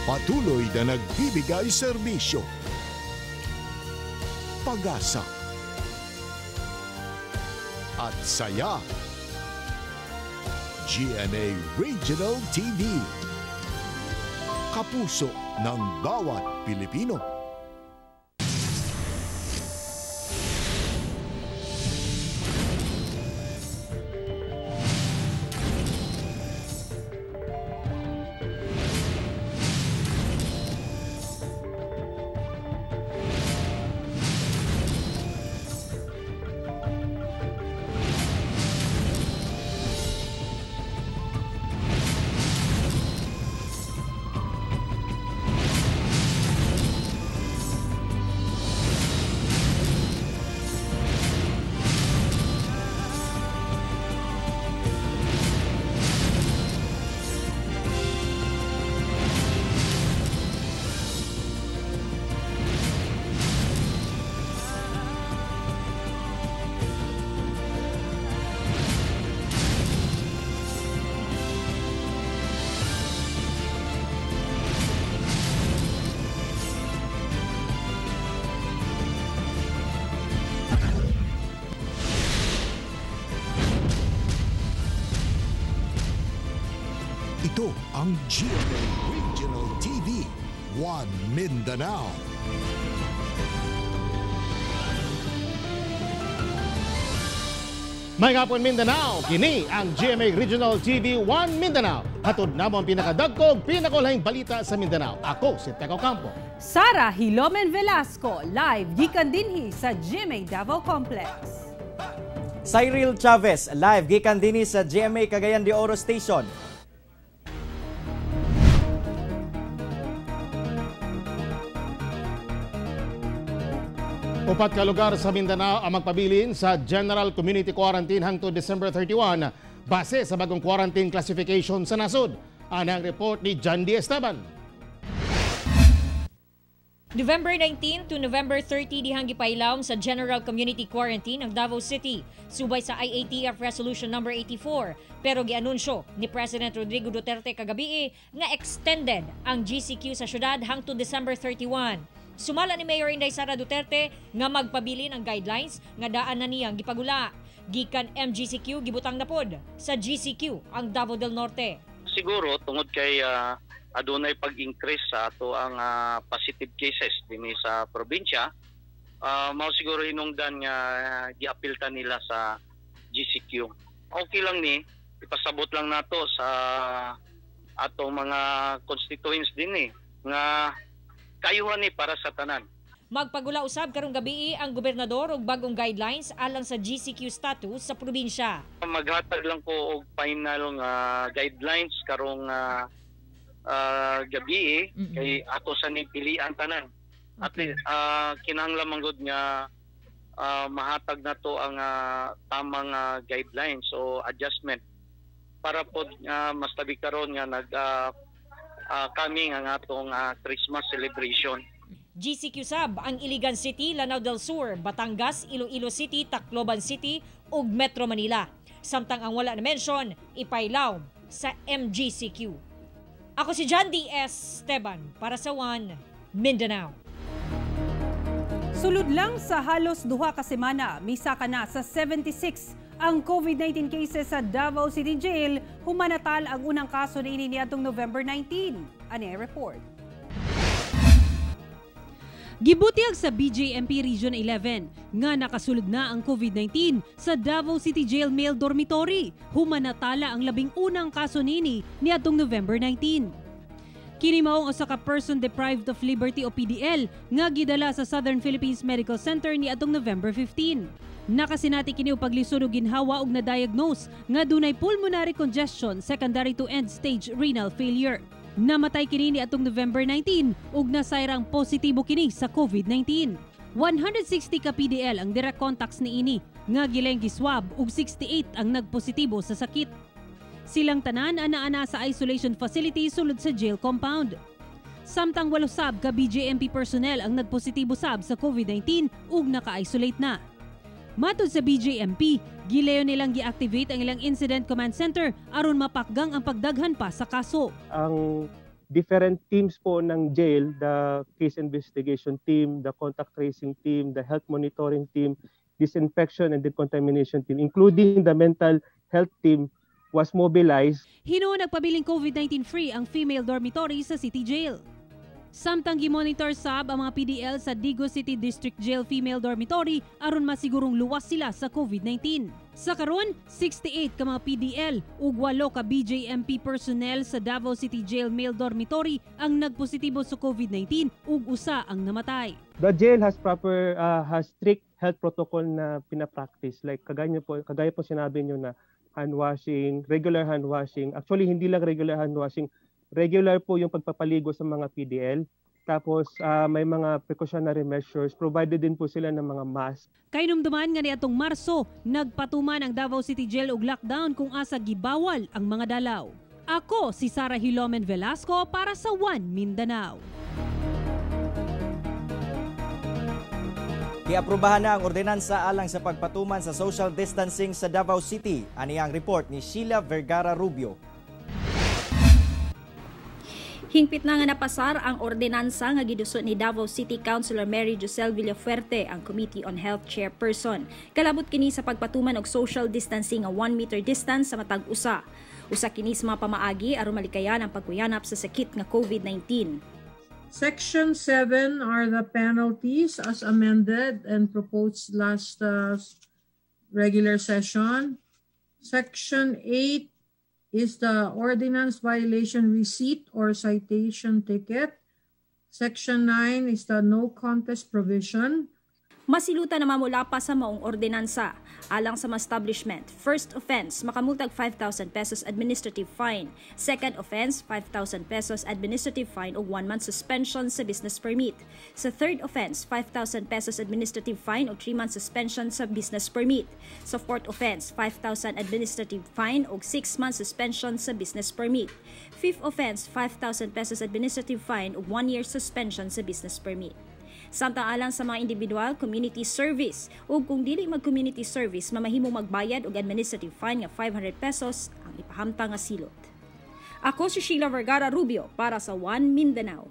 Patuloy na nagbibigay serbisyo, pag-asa, at saya. GMA Regional TV. Kapuso ng bawat Pilipino. Ito ang GMA Regional TV, One Mindanao. May hapon, Mindanao, kini ang GMA Regional TV 1 Mindanao. Hatod namo ang pinakadagkog, pinakulahing balita sa Mindanao. Ako si Teco Campo. Sara Hilomen Velasco, live gikan dinhi sa GMA Davao Complex. Cyril Chavez, live gikan dinhi sa GMA Cagayan de Oro Station. Upat ka lugar sa Mindanao ang magpabilin sa General Community Quarantine hangtod December 31 base sa bagong quarantine classification sa nasod. Anang report ni John D. Esteban. November 19 to November 30 dihang gipailawom sa General Community Quarantine ang Davao City subay sa IATF Resolution number 84, pero gianunsyo ni President Rodrigo Duterte kagabi nga extended ang GCQ sa syudad hangtod December 31. Sumala ni Mayor Inday Sara Duterte nga magpabilin ang guidelines nga daan na niyang gipagula. Gikan MGCQ gibutang na pod sa GCQ ang Davao del Norte. Siguro tungod kay adunay pag-increase sa ato ang positive cases dinhi sa probinsya, mao siguro hinungdan nga giapilta nila sa GCQ. Okay lang ni, ipasabot lang nato sa atong mga constituents dinhi nga kayuhan ni para sa tanan. Magpagula usab karong gabii ang gobernador og bagong guidelines alang sa GCQ status sa probinsya. Maghatag lang ko og final nga guidelines karong gabii kay ato sa nipilian tanan. At least kinahanglan man gud nga mahatag nato ang tamang guidelines o adjustment para pod mas tabi karon nga nag kami ang atong Christmas celebration. GCQ sab ang Iligan City, Lanao del Sur, Batangas, Iloilo City, Tacloban City ug Metro Manila. Samtang ang wala na mention ipailaw sa MGCQ. Ako si John D. S. Esteban para sa One Mindanao. Sulod lang sa halos 2 ka semana, misaka na sa 76 ang COVID-19 cases sa Davao City Jail, humanatal ang unang kaso niini niadtong November 19. Ani report. Gibutiyag sa BJMP Region 11 nga nakasulod na ang COVID-19 sa Davao City Jail Male Dormitory. Humanatala ang 11 kaso niini niadtong November 19. Kini mao ang usa ka person deprived of liberty o PDL nga gidala sa Southern Philippines Medical Center niadtong November 15. Nakasinati kini og paglisod og ginhawa og na-diagnose nga dunay pulmonary congestion secondary to end-stage renal failure. Namatay kini niadtong November 19 ug nasayrang positibo kini sa COVID-19. 160 ka PDL ang direct contacts niini nga gileng giswab ug 68 ang nagpositibo sa sakit. Silang tanan ana-ana sa isolation facility sulod sa jail compound. Samtang 8 sab ka BJMP personnel ang nagpositibo sab sa COVID-19 ug naka-isolate na. Matod sa BJMP, gilayon nilang gi-activate ang ilang Incident Command Center aron mapakgang ang pagdaghan pa sa kaso. Ang Different teams po ng jail, the case investigation team, the contact tracing team, the health monitoring team, disinfection and decontamination team, including the mental health team, was mobilized. Hinuon nagpabiling COVID-19 free ang female dormitory sa City Jail. Samtang gimonitor sab ang mga PDL sa Digos City District Jail Female Dormitory aron masigurong luwas sila sa COVID-19. Sa karon, 68 ka mga PDL ug 8 ka BJMP personnel sa Davao City Jail Male Dormitory ang nagpositibo sa COVID-19 ug usa ang namatay. The jail has proper has strict health protocol na pinapractice, like kagaya po sinabi niyo na hand washing, regular hand washing. Actually, hindi lang regular hand washing, regular po yung pagpapaligo sa mga PDL. Tapos may mga precautionary measures, provided din po sila ng mga mask. Kahinumduman nga niadtong Marso, nagpatuman ang Davao City Jail og lockdown kung asa gibawal ang mga dalaw. Ako si Sara Hilomen Velasco para sa One Mindanao. Giaprubahan na ang ordinansa alang sa pagpatuman sa social distancing sa Davao City. Ani ang report ni Sheila Vergara Rubio. Hingpit na nga napasar ang ordinansa nga gidusot ni Davao City Councilor Mary Josel Villafuerte, ang Committee on Health Chairperson. Kalabot kini sa pagpatuman og social distancing nga 1 meter distance sa matag usa. Usa kini sa mga pamaagi aron malikayan ang pagkuyanap sa sakit nga COVID-19. Section 7 are the penalties as amended and proposed last regular session. Section 8 is the ordinance violation receipt or citation ticket. Section 9 is the no contest provision. Masilutan na mamula pa sa maong ordinansa. Alang sa mga establishment, first offense, makamultag 5,000 pesos administrative fine. Second offense, 5,000 pesos administrative fine o 1 month suspension sa business permit. Sa third offense, 5,000 pesos administrative fine o 3 month suspension sa business permit. Sa fourth offense, 5,000 administrative fine o 6 month suspension sa business permit. Fifth offense, 5,000 pesos administrative fine o 1 year suspension sa business permit. Samtang alang sa mga individual, community service ug kung dili mag-community service, mamahimong magbayad og administrative fine nga 500 pesos ang ipahamtang nga silot. Ako si Sheila Vergara Rubio para sa One Mindanao.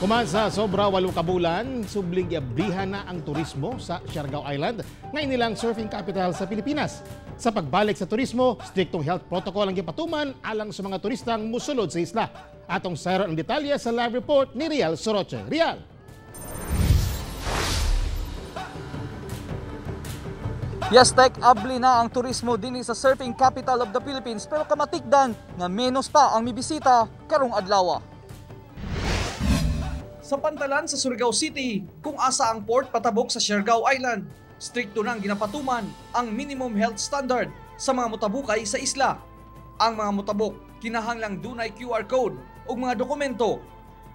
Human sa sobra 8 ka bulan, subling giablihan na ang turismo sa Siargao Island, nga inilang surfing capital sa Pilipinas. Sa pagbalik sa turismo, striktong health protocol ang gipatuman alang sa mga turistang musulod sa isla. Atong sayron ang detalye sa live report ni Rial Soroche. Rial! Yes, Tek, abli na ang turismo dinhi sa surfing capital of the Philippines, pero kamatikdan nga menos pa ang mibisita karong adlaw. Sa pantalan sa Surigao City, kung asa ang port patabok sa Siargao Island, strikto nang ginapatuman ang minimum health standard sa mga mutabukay sa isla. Ang mga mutabok kinahanglang dunay QR code ug mga dokumento.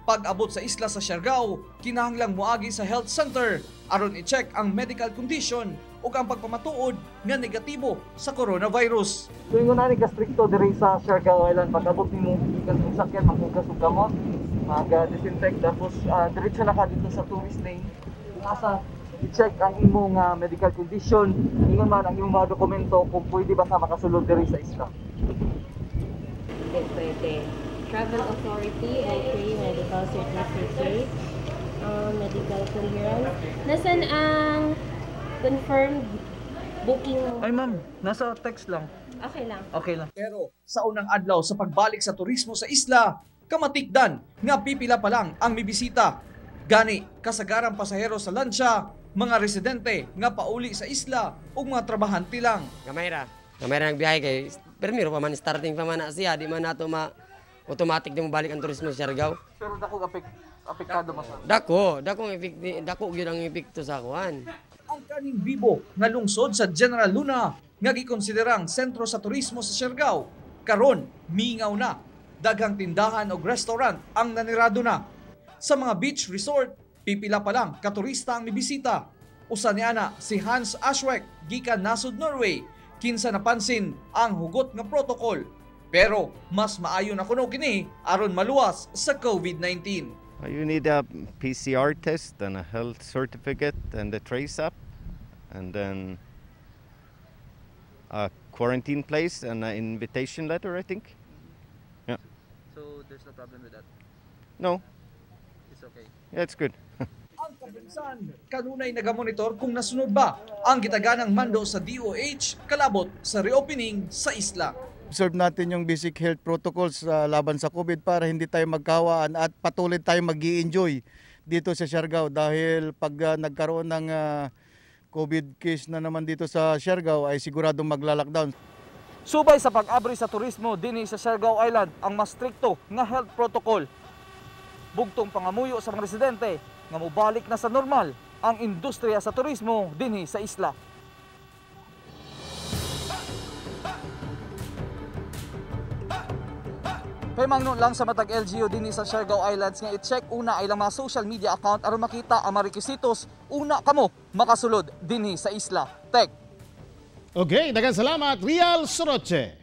Pag-abot sa isla sa Siargao, kinahanglang moagi sa health center aron i-check ang medical condition ug ang pagpamatuod nga negatibo sa coronavirus. So ingon na ni ka-strikto diri sa Siargao Island, pag-abot nimo gikan sa sakyan, maghugas og gamot, mag-disinfect, tapos diretso na ka dito sa tourist lane kung asa i-check ang imong medical condition, ingon man ang imong mga dokumento kung pwede ba ka makasulod diri sa isla. Pwede. Travel authority, okay, medical certificate, medical clearance. Nasaan ang confirmed booking mo? Ay ma'am, nasa text lang. Okay lang. Okay lang. Pero sa unang adlaw sa pagbalik sa turismo sa isla, kamatikdan nga pipila pa lang ang mibisita. Gani, kasagarang pasahero sa lansya, mga residente nga pauli sa isla ug mga trabahante lang. Gamay ra nagbiyahe kay permiro pa man, starting pa man na siya, di man nato ma automatic di mo balik ang turismo sa Siargao. Pero dako apektado man sa. Dako, dako gyud ang epekto sa kuan. Ang kaning bibo nga lungsod sa General Luna nga gikonsiderang sentro sa turismo sa Siargao, karon mingaw na. Daghang tindahan og restaurant ang nanirado na. Sa mga beach resort, pipila pa lang katurista ang mibisita. Usa ni ana si Hans Ashweck gikan nasod Norway, kinsa napansin ang hugot nga protocol. Pero mas maayo na kuno kini aron maluwas sa COVID-19. You need a PCR test and a health certificate and a trace app, and then a quarantine place and an invitation letter, I think. Yeah. There's no problem with that? No. It's okay? Yeah, it's good. Ang kapulisan kanunay nagamonitor kung nasunod ba ang gitaganang mando sa DOH kalabot sa reopening sa isla. Observe natin yung basic health protocols laban sa COVID para hindi tayo magkawaan at patuloy tayong mag-i-enjoy dito sa Siargao dahil pag nagkaroon ng COVID case na naman dito sa Siargao ay siguradong magla-lockdown. Subay sa pag-abri sa turismo dinhi sa Siargao Island ang mas strikto nga health protocol. Bugtong pangamuyo sa mga residente nga mobalik na sa normal ang industriya sa turismo dinhi sa isla. Paymangno lang sa matag LGU dinhi sa Siargao Islands nga i-check una ay lang mga social media account aron makita ang mga requisitos una kamo makasulod dinhi sa isla. Tek. Okay, daghang salamat Real Soroche.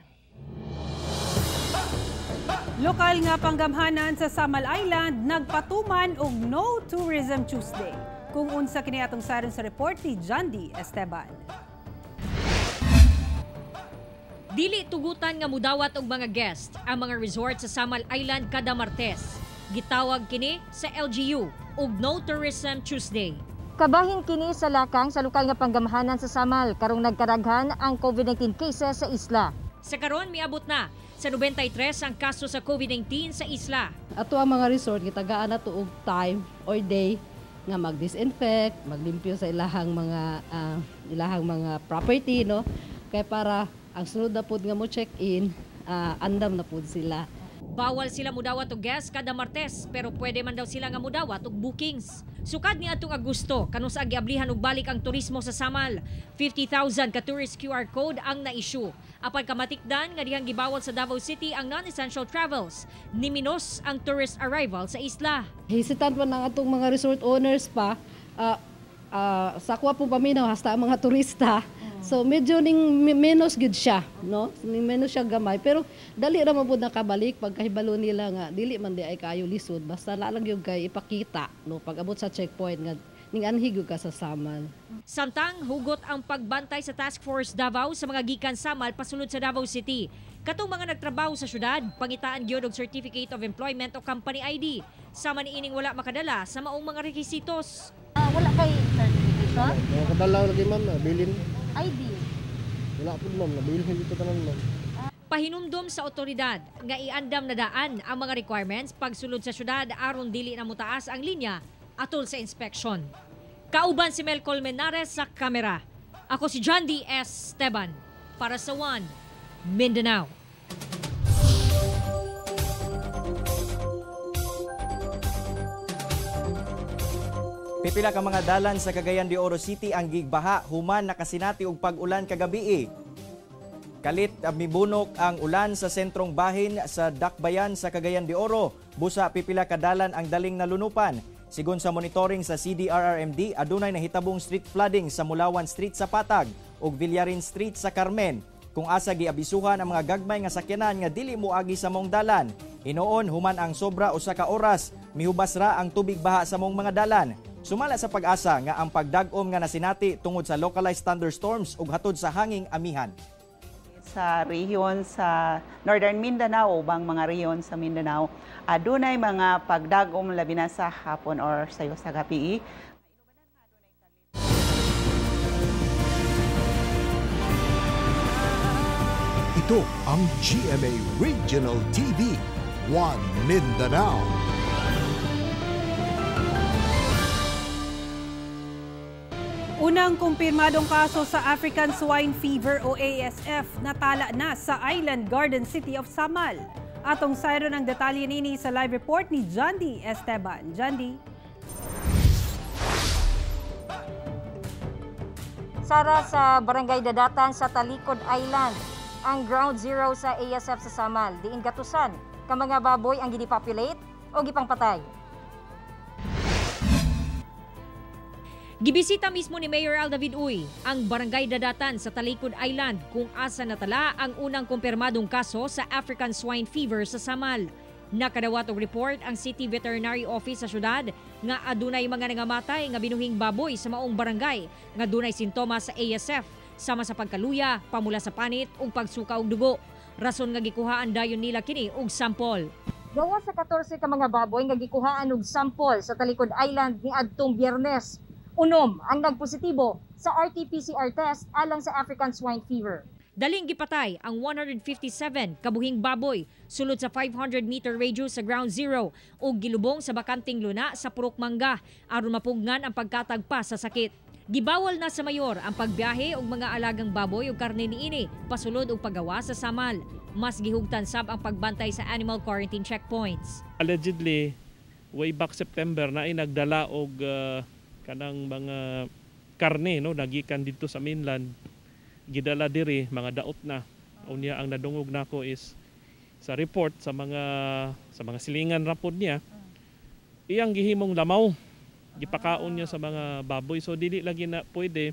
Lokal nga panggamhanan sa Samal Island nagpatuman og No Tourism Tuesday. Kung unsa kini atong saron sa report ni Jandy Esteban. Dili tugutan nga mudawat og mga guest ang mga resort sa Samal Island kada Martes. Gitawag kini sa LGU og No Tourism Tuesday. Kabahin kini sa lakang sa lokal nga panggamhanan sa Samal karong nagkaraghan ang COVID-19 cases sa isla. Sa karon miabot na sa 93 ang kaso sa COVID-19 sa isla. Ato ang mga resort gitagaan nato og time or day nga mag-disinfect, maglimpyo sa ilahang mga property, no? Kay para ang sunod na pod nga mo check-in, andam na pod sila. Bawal sila mudawat og guest kada Martes pero pwede man daw sila nga mudawat og bookings. Sukad ni atong Agosto kanus-a giablihan og balik ang turismo sa Samal. 50,000 ka tourist QR code ang na-issue. Apan kamatikdan nga dihang gibawal sa Davao City ang non-essential travels. Niminos ang tourist arrival sa isla. Hesitant man ang atong mga resort owners pa. Sa kuwa po paminaw hasta ang mga turista. So medyo ning menos gid siya, no? Ning menos siya gamay pero dali ra man pud nakabalik pagkahibalo nila nga dili man di ay kaayo lisod basta na lang gyud kay ipakita, no, pag abot sa checkpoint nga ning anhi gyud ka sa Samal. Samtang hugot ang pagbantay sa Task Force Davao sa mga gikan Samal pasulod sa Davao City. Katong mga nagtrabaho sa syudad, pangitaan gyud og Certificate of Employment o Company ID. Sama niining wala makadala sa maong mga rekisitos. Wala kay certification? Kadala lagi ma'am, nabilin. ID? Wala po ma'am, nabilin dito tanan ma'am. Pahinumdom sa otoridad nga iandam na daan ang mga requirements pagsulod sa syudad aron dili na mutaas ang linya atol sa inspection. Kauban si Mel Colmenares sa kamera. Ako si John D. S. Esteban para sa One Mindanao. Pipila ka mga dalan sa Cagayan de Oro City ang gigbaha human nakasinati og pag-ulan kagabii. Kalit mibunok ang ulan sa sentrong bahin sa Dakbayan sa Cagayan de Oro. Busa pipila ka dalan ang daling nalunupan. Sigon sa monitoring sa CDRRMD, adunay nahitabong street flooding sa Mulawan Street sa Patag ug Villarin Street sa Carmen. Kung asa giabisuhan ang mga gagmay nga sakyanan nga dili moagi sa mong dalan. Hinuon human ang sobra usa ka oras, mihubas ra ang tubig baha sa mong mga dalan. Sumala sa pag-asa nga ang pagdag-om nga nasinati tungod sa localized thunderstorms ug hatod sa hanging amihan. Sa rehiyon sa Northern Mindanao o bang mga rehiyon sa Mindanao, adunay mga pagdag-om labi na sa hapon or sayo sa gabi. Ito ang GMA Regional TV, One Mindanao. Unang kumpirmadong kaso sa African Swine Fever o ASF natala na sa Island Garden City of Samal. Atong sayro ng detalye nini sa live report ni Jandy Esteban. Jandy. Sara sa Barangay Dadatan sa Talikod Island, ang ground zero sa ASF sa Samal, diin gatusan ka mga baboy ang gidipopulate o gipangpatay. Gibisita mismo ni Mayor Al David Uy ang Barangay Dadatan sa Talikod Island kung asa natala ang unang kumpirmadong kaso sa African Swine Fever sa Samal. Nakadawat og report ang City Veterinary Office sa syudad nga adunay mga nangamatay nga binuhing baboy sa maong barangay nga dunay sintomas sa ASF sama sa pagkaluya, pamula sa panit ug pagsuka og dugo. Rason nga gikuhaan dayon nila kini og sample. Gawa sa 14 ka mga baboy nga gikuhaan og sample sa Talikod Island niadtong Biyernes. Unom ang nagpositibo sa RT-PCR test alang sa African Swine Fever. Daling gipatay ang 157 kabuhing baboy sulod sa 500-meter radius sa Ground Zero ug gilubong sa bakanting luna sa Purok Mangga aron mapugnan ang pagkatagpa sa sakit. Gibawal na sa mayor ang pagbiyahe og mga alagang baboy ug karne niini pasulod og paggawa sa Samal. Mas gihugtan sab ang pagbantay sa animal quarantine checkpoints. Allegedly, way back September na ay nagdala og kanang mga karne, no, nagikan didto sa mainland, gidala diri mga daot na. Unya ang nadungog nako is sa report sa mga silingan rapod niya, iyang gihimong lamaw, gipakaon niya sa mga baboy, so dili lagi na pwede.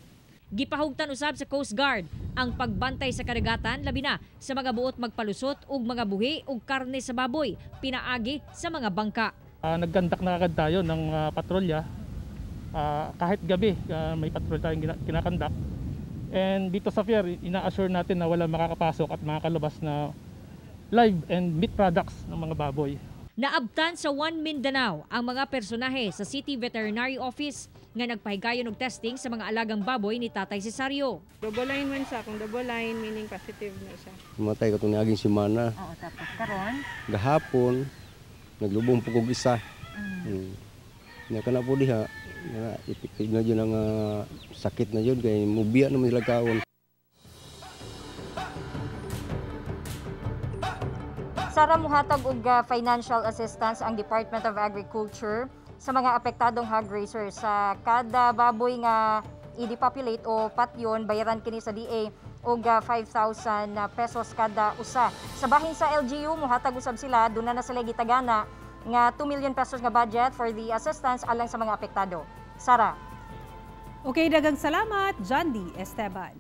Gipahugtan usab sa Coast Guard ang pagbantay sa kadagatan, labi na sa mga buot magpalusot og mga buhi og karne sa baboy pinaagi sa mga bangka. Nagkandak na agad tayo ng patrolya. Kahit gabi may patrol tayong kinakandak. And dito sa pier, ina-assure natin na wala makakapasok at makakalabas na live and meat products ng mga baboy. Naabtan sa One Mindanao ang mga personahe sa City Veterinary Office nga nagpahigayon og testing sa mga alagang baboy ni Tatay Cesario. Double line man siya. Kung double line, meaning positive na siya. Matay ko itong niaging semana. Oo, tapos karon? Gahapon, naglubong po kog isa. Nya kana po diha, ipikid na yun ang sakit na yun, kaya mubiya naman sila kaon. Sara, muhatag og financial assistance ang Department of Agriculture sa mga apektadong hog raisers. Sa kada baboy nga i-depopulate o patyon, bayaran kini sa DA og 5,000 pesos kada usa. Sa bahin sa LGU, muhatag usab sila, duna na sila gitagana nga 2 million pesos nga budget for the assistance alang sa mga apektado. Sara. Okay, dagang salamat, Jandy Esteban.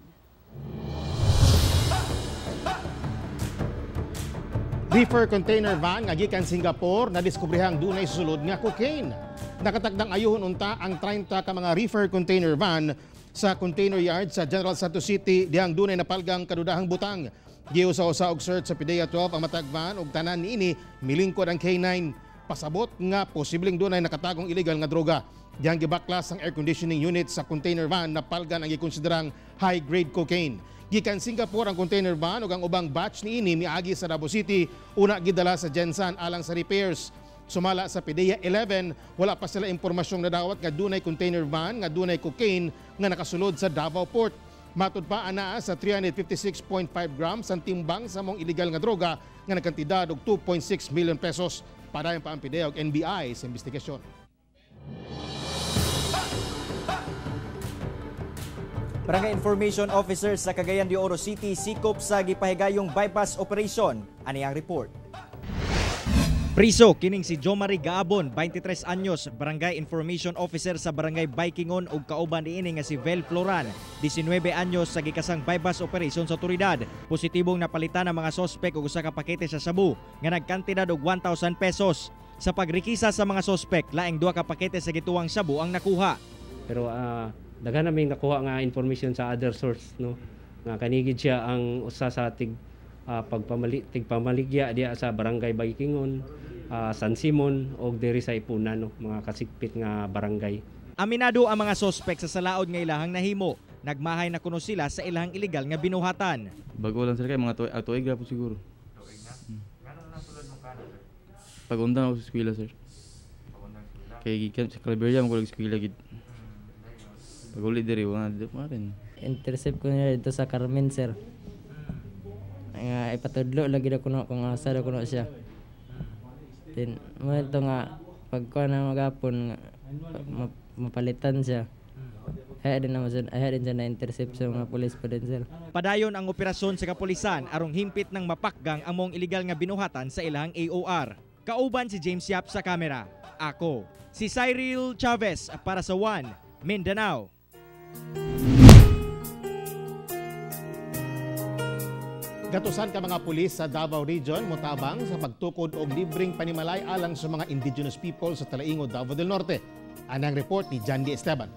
Reefer container van nga gikan Singapore nadiskubrehang dunay sulod nga cocaine. Nakatakdang ayuhon unta ang 30 ka mga reefer container van sa container yard sa General Santos City dihang dunay napalgang kadudahang butang. Giusa-usa og search sa PDEA 12 ang matag van ug tanan niini milingkod ang K9. Pasabot nga posibleng dunay nakatagong illegal nga droga. Dihang gibaklas ang air conditioning unit sa container van napalgan ang gikonsiderang high grade cocaine. Gikan Singapore ang container van ug ang ubang batch niini miagi sa Davao City, una gidala sa Jensan alang sa repairs. Sumala sa PDEA 11, wala pa sila impormasyong nadawat nga dunay container van nga dunay cocaine nga nakasulod sa Davao Port. Matud pa anaa sa 356.5 grams ang timbang sa mong illegal nga droga nga nagkantidad og 2.6 million pesos. Padayon pa ang PDEA ug NBI sa investigasyon. Barangay Information Officer sa Cagayan de Oro City sikop sa gipahigayong bypass operation. Ani ang report. Priso kining si Jomari Gaabon, 23 anyos, Barangay Information Officer sa Barangay Bikingon ug kauban niini nga si Vel Floran, 19 anyos sa gikasang bypass operation sa otoridad. Positibong napalitan ang mga sospek og usa ka pakete sa sabu nga nagkantidad og 1,000 pesos. Sa pagrikisa sa mga sospek, laing duha ka pakete sa gituwang sabu ang nakuha. Pero daghan namin nakuha nga information sa other source, no, nga kanigid siya ang usa sa tig tigpamaligya diya sa Barangay Bikingon, San Simon og diri sa Ipunan, no, mga kasikpit nga barangay. Aminado ang mga sospek sa salaod nga ilahang nahimo. Nagmahay na kuno sila sa ilahang ilegal nga binuhatan. Bago lang sila kay mga tuig ra po siguro. Tuig na. Ngano na sulod mo kana, sir? Pag-undang ako sa eskwela, sir. Pag-undang eskwela. Kay gikan sa Claveria mo ko eskwela gid. Pag-uli diri wala rin. Intercept ko nila dito sa Carmen, sir. Nga ipatudlo lagi na kuno kung asa na kuno siya. Then mo ito nga pagkuha na magapon mapalitan siya. Ay din naman ay din siya na-intercept sa mga pulis pa din, sir. Padayon ang operasyon sa kapulisan arong himpit ng mapakgang ang mong illegal nga binuhatan sa ilahang AOR. Kauban si James Yap sa kamera. Ako, si Cyril Chavez para sa One Mindanao. Gatusan ka mga pulis sa Davao Region motabang sa pagtukod og libreng panimalay alang sa mga indigenous people sa Talaingod, Davao del Norte. Anang report ni Jandy Esteban.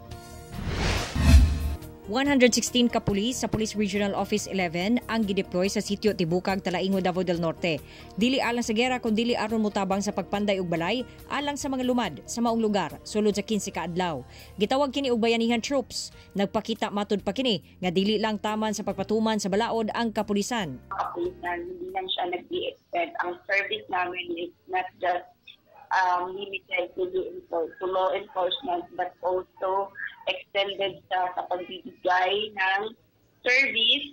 116 ka pulis sa Police Regional Office 11 ang gideploy sa sitio Tibukag, Talaingo, Davao del Norte. Dili alang sa gera kun dili aron motabang sa pagpanday og balay alang sa mga lumad sa maong lugar sulod sa 15 ka adlaw. Gitawag kini og bayanihan troops. Nagpakita matud pa kini nga dili lang taman sa pagpatuman sa balaod ang kapulisan. Kapulisan hindi lang siya nag-i-extend. Ang service namin is not just limited to law enforcement but also extended sa pagbibigay ng service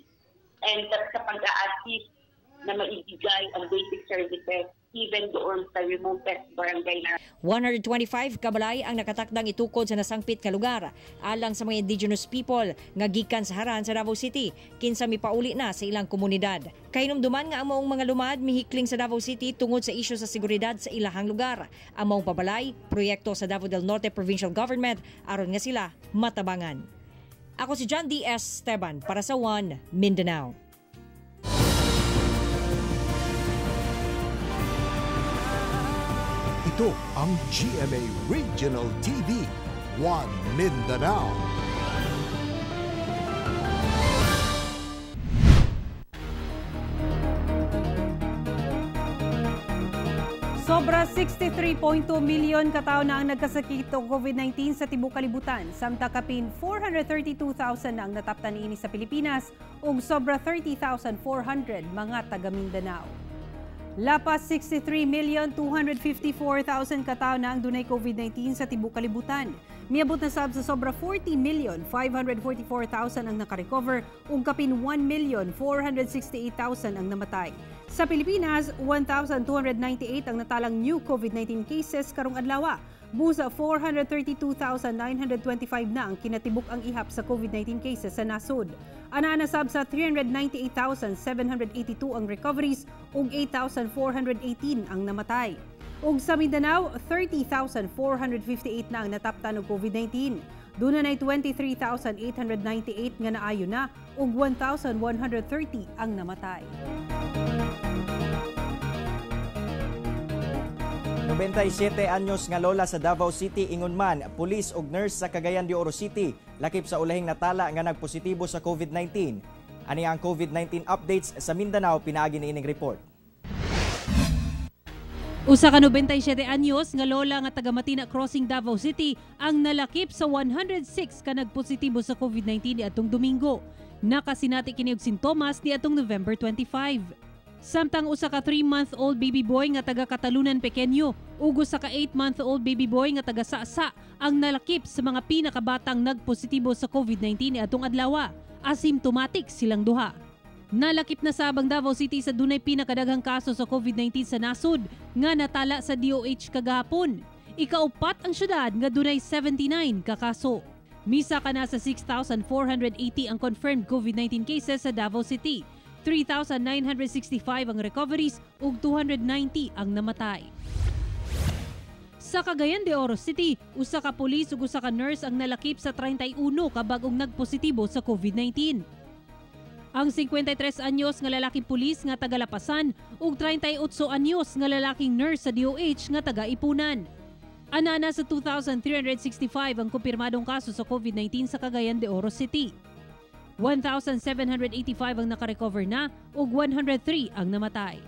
and sa pag-a-assist na maibigay ang basic services even doon sa remotest barangay na. 125 kabalay ang nakatakdang itukod sa nasangpit nga lugar alang sa mga indigenous people nga gikan sa haran sa Davao City kinsa mipauli na sa ilang komunidad. Kahinumduman nga ang maong mga lumad mihikling sa Davao City tungod sa isyu sa seguridad sa ilahang lugar. Ang maong pabalay, proyekto sa Davao del Norte Provincial Government aron nga sila matabangan. Ako si John D. S. Esteban para sa One Mindanao. Ito ang GMA Regional TV, One Mindanao. Sobra 63.2 milyon katao na ang nagkasakit og COVID-19 sa tibuok kalibutan. Samtang kapin 432,000 na ang nataptan niini sa Pilipinas ug sobra 30,400 mga taga Mindanao. Lapas 63,254,000 katao na ang dunay COVID-19 sa tibuok kalibutan. Miabot na sab sa sobra 40,544,000 ang nakarecover ug kapin 1,468,000 ang namatay. Sa Pilipinas, 1,298 ang natalang new COVID-19 cases karong adlaw. Busa 432,925 na ang kinatibuk ang ihap sa COVID-19 cases sa nasod. Ana-ana sab sa 398,782 ang recoveries ug 8,418 ang namatay. Ug sa Mindanao, 30,458 na ang nataptan og COVID-19. Duna nay 23,898 nga naayo na ug 1,130 ang namatay. 97 anyos nga lola sa Davao City ingon man, pulis og nurse sa Cagayan de Oro City lakip sa ulahing natala nga nagpositibo sa COVID-19. Ani ang COVID-19 updates sa Mindanao pinaagi niining report. Usa ka 97 anyos nga lola nga taga Matina Crossing, Davao City ang nalakip sa 106 ka nagpositibo sa COVID-19 niadtong Domingo. Nakasinati kini og sintomas niadtong November 25. Samtang usa ka 3-month-old baby boy nga taga Catalunan, Pequeño ug usa ka 8-month-old baby boy nga taga Sasa ang nalakip sa mga pinakabatang nagpositibo sa COVID-19 niadtong adlaw. Asymptomatic silang duha. Nalakip na sa abang Davao City sa dunay pinakadaghang kaso sa COVID-19 sa nasod nga natala sa DOH kagahapon. Ikaupat ang syudad nga dunay 79 ka kaso. Misa ka na sa 6,480 ang confirmed COVID-19 cases sa Davao City. 3,965 ang recoveries ug 290 ang namatay. Sa Cagayan de Oro City, usa ka pulis ug usa ka nurse ang nalakip sa 31 ka bag-ong nagpositibo sa COVID-19. Ang 53 anyos nga lalaking pulis nga taga Lapasan ug 38 anyos nga lalaking nurse sa DOH nga taga Ipunan. Anana sa 2,365 ang kumpirmadong kaso sa COVID-19 sa Cagayan de Oro City. 1,785 ang nakarecover na ug 103 ang namatay.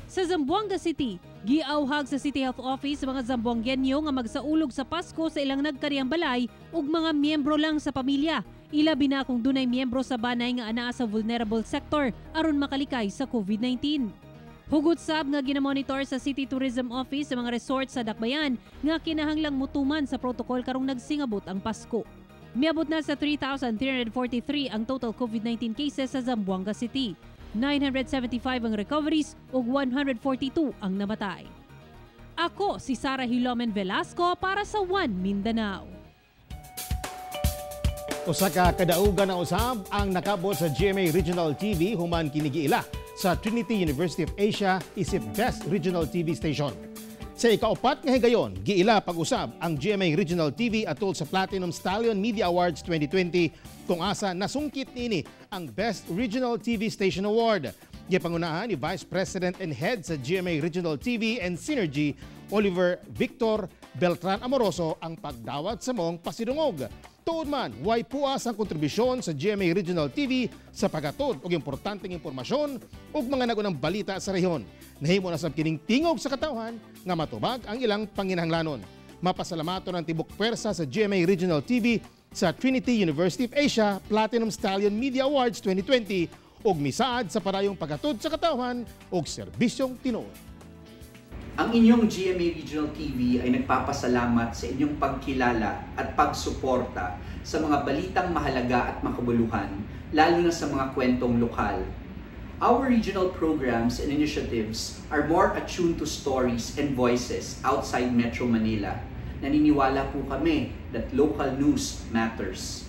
Sa Zamboanga City, giauhag sa City Health Office sa mga Zamboangueño nga magsaulog sa Pasko sa ilang nagkariyang balay ug mga miyembro lang sa pamilya. Ilabi na kung dunay miyembro sa banay nga anaa sa vulnerable sector aron makalikay sa COVID-19. Hugot sab nga ginamonitor sa City Tourism Office sa mga resort sa Dakbayan nga kinahanglang mutuman sa protocol karong nagsingabot ang Pasko. Miabot na sa 3,343 ang total COVID-19 cases sa Zamboanga City. 975 ang recoveries ug 142 ang namatay. Ako si Sara Hilomen Velasco para sa One Mindanao. Usa ka kadaugan na usab ang nakabot sa GMA Regional TV human kini giila sa Trinity University of Asia isip Best Regional TV Station. Sa ikaupat nga higayon, giila pag-usab ang GMA Regional TV atol sa Platinum Stallion Media Awards 2020 kung asa nasungkit niini ang Best Regional TV Station Award. Gipangunahan ni Vice President and Head sa GMA Regional TV and Synergy, Oliver Victor Beltran Amoroso ang pagdawat sa mong pasidungog. Tuod man, way puas ang kontribusyon sa GMA Regional TV sa paghatod og importanteng impormasyon ug mga nagunang balita sa rehiyon. Nahimo na sab kining tingog sa katawhan nga matubag ang ilang panginahanglanon. Mapasalamaton ang tibok pwersa sa GMA Regional TV sa Trinity University of Asia Platinum Stallion Media Awards 2020 ug misaad sa parayong paghatod sa katawhan ug serbisyong tinuod. Ang inyong GMA Regional TV ay nagpapasalamat sa inyong pagkilala at pagsuporta sa mga balitang mahalaga at makabuluhan, lalo na sa mga kwentong lokal. Our regional programs and initiatives are more attuned to stories and voices outside Metro Manila. Naniniwala po kami that local news matters.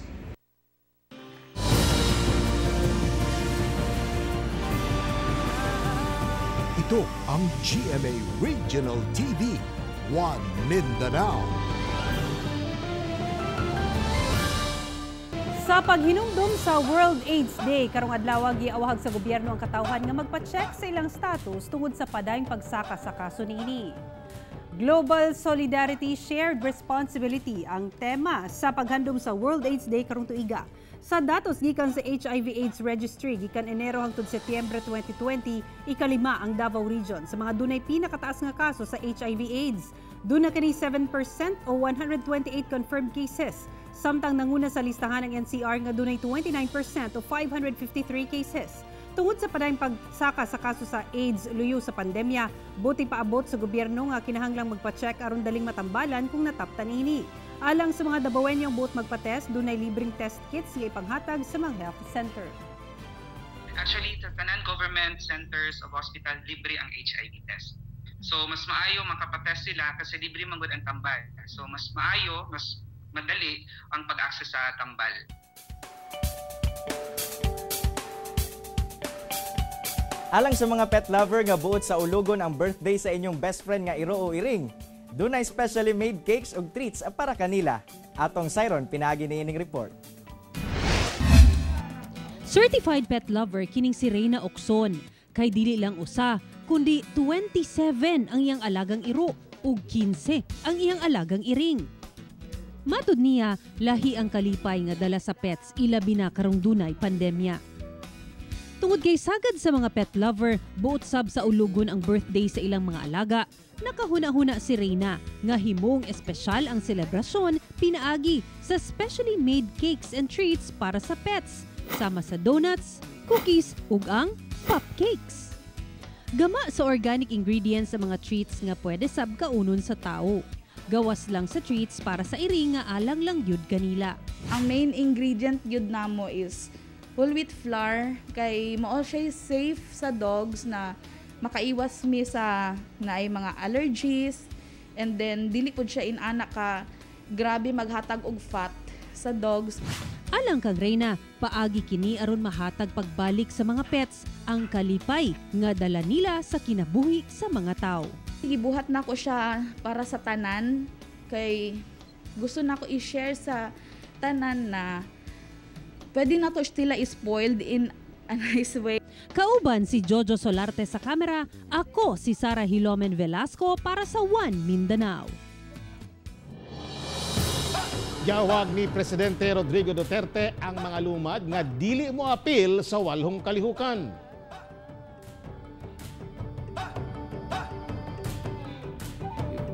Ito ang GMA Regional TV, One Mindanao. Sa paghinumdum sa World AIDS Day, karong adlaw giawahag sa gobyerno ang katawhan nga magpa-check sa ilang status tungod sa padayong pagsaka sa kaso niini. Global Solidarity Shared Responsibility ang tema sa paghandom sa World AIDS Day karong tuiga. Sa datos gikan sa HIV/AIDS Registry gikan Enero hangtod Setyembre 2020, ikalima ang Davao Region sa mga dunay pinakataas nga kaso sa HIV/AIDS. Duna kini 7% o 128 confirmed cases. Samtang nanguna sa listahan ang NCR nga dunay 29% o 553 cases. Tungod sa padayong pagsaka sa kaso sa AIDS luyo sa pandemya, buti paabot sa gobyerno nga kinahanglang magpa-check aron daling matambalan kung nataptan ini. Alang sa mga Dabawenyong buot magpa-test, dunay libreng test kits nga ipanghatag sa mga health center. Actually, sa tanan government centers of hospital, libre ang HIV test. So, mas maayo makapatest sila kasi libre man gud ang tambal. So, mas maayo, mas madali ang pag-access sa tambal. Alang sa mga pet lover nga buot sa ulugon ang birthday sa inyong best friend nga iro o iring, dunay specially made cakes ug treats para kanila. Atong Siron pinaagi niining report. Certified pet lover kining si Reyna Oxon. Kay dili lang usa, kundi 27 ang iyang alagang iro ug 15 ang iyang alagang iring. Matud niya, lahi ang kalipay nga dala sa pets ilabi na karong dunay pandemya. Tungod kay sagad sa mga pet lover, buot sab sa ulugon ang birthday sa ilang mga alaga, nakahuna-huna si Reyna nga himong espesyal ang selebrasyon pinaagi sa specially made cakes and treats para sa pets, sama sa donuts, cookies ug ang popcakes. Gama sa organic ingredients sa mga treats nga pwede sab kaunon sa tao. Gawas lang sa treats para sa iring nga alang lang yud kanila. Ang main ingredient yud namo is whole wheat flour kay mao siya safe sa dogs na makaiwas mi sa naay mga allergies, and then dili pud siya inana ka grabe maghatag og fat sa dogs. Alang kang Reyna, paagi kini aron mahatag pagbalik sa mga pets ang kalipay nga dala nila sa kinabuhi sa mga tao. Gibuhat nako siya para sa tanan kay gusto nako i-share sa tanan na pwede na to sila spoiled in a nice way. Kauban si Jojo Solarte sa kamera, ako si Sara Hilomen Velasco para sa One Mindanao. Giawag ni Presidente Rodrigo Duterte ang mga lumad nga dili mo apil sa walhong kalihukan.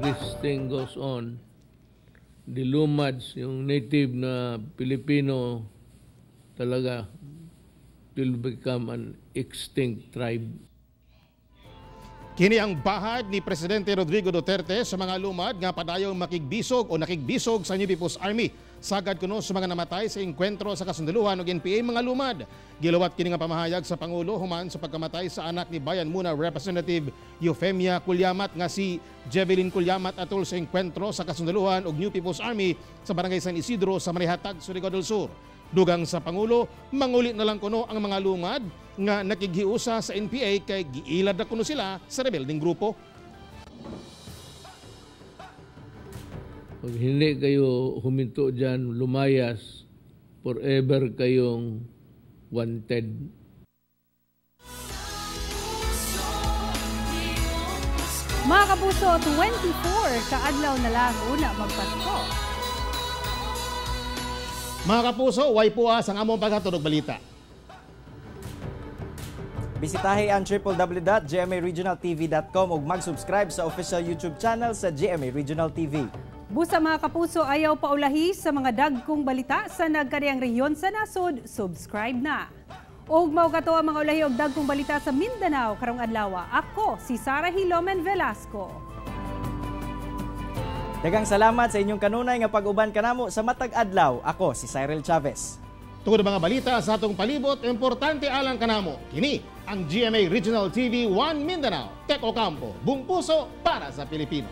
If this thing goes on, the lumads, yung native na Pilipino, talaga will become an extinct tribe. Kini ang bahad ni Presidente Rodrigo Duterte sa mga lumad nga padayong makigbisog o nakigbisog sa New People's Army. Sagad kuno sa mga namatay sa engkwentro sa kasundaluhan og NPA mga lumad. Giluwat kini nga pamahayag sa Pangulo human sa pagkamatay sa anak ni Bayan Muna Representative Eufemia Culyamat nga si Jevelyn Culyamat atol sa engkwentro sa kasundaluhan og New People's Army sa Barangay San Isidro sa Marihatag, Surigao del Sur. Dugang sa Pangulo, manguli na lang kuno ang mga lumad nga nakighiusa sa NPA kay giilad na kuno sila sa rebeldeng grupo. Pag hindi kayo huminto dyan, lumayas, forever kayong wanted. Mga kapuso, 24 kaadlaw na lang una magpasko. Mga kapuso, way puas ang among paghatod og balita. Bisitahi ang www.gmaregionaltv.com ug mag-subscribe sa official YouTube channel sa GMA Regional TV. Busa mga kapuso, ayaw paulahi sa mga dagkong balita sa nagkariang rehiyon sa nasod, subscribe na. Ug mao kato ang mga ulahi og dagkong balita sa Mindanao karong adlaw. Ako si Sara Hilomen Velasco. Daghang salamat sa inyong kanunay nga pag-uban kanamo sa matag adlaw. Ako si Cyril Chavez. Tungod mga balita sa atong palibot, importante alang kanamo. Kini ang GMA Regional TV 1 Mindanao. Tek Ocampo, buong puso para sa Pilipino.